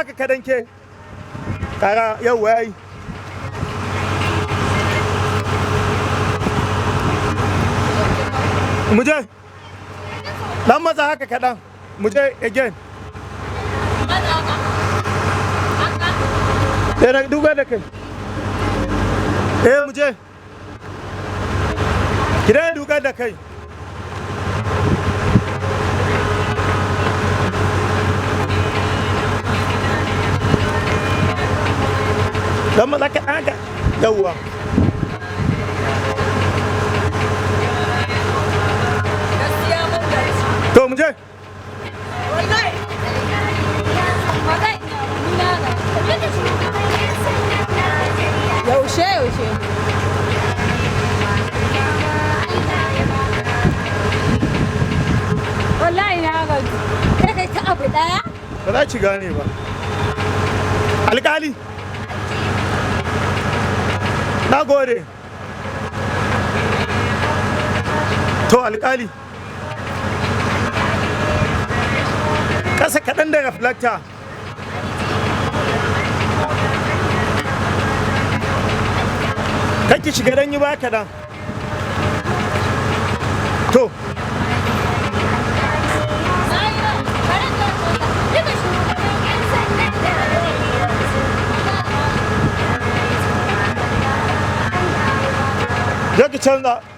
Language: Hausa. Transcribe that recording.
haka kadan ke. Kara yau yayi. Mu je. Dan matsa haka kadan. Mu je again. Eh, duba da kai. Eh, mu je. Ki daina duka da kai. Dan matsa kaɗan haka. Yawwa. Gaskiya mun gaji. To mu je. Wallahi. Ba zan iya ba, ni na gaji. Yaushe yaushe. Wallahi na gaji. Kai kai ta abu daya? Ba za ki gane ba. Alƙali. Na gode. To alƙali. Ƙasa kaɗan da reflector. Kake shiga dan yi ba kaɗan. To, je ki canza.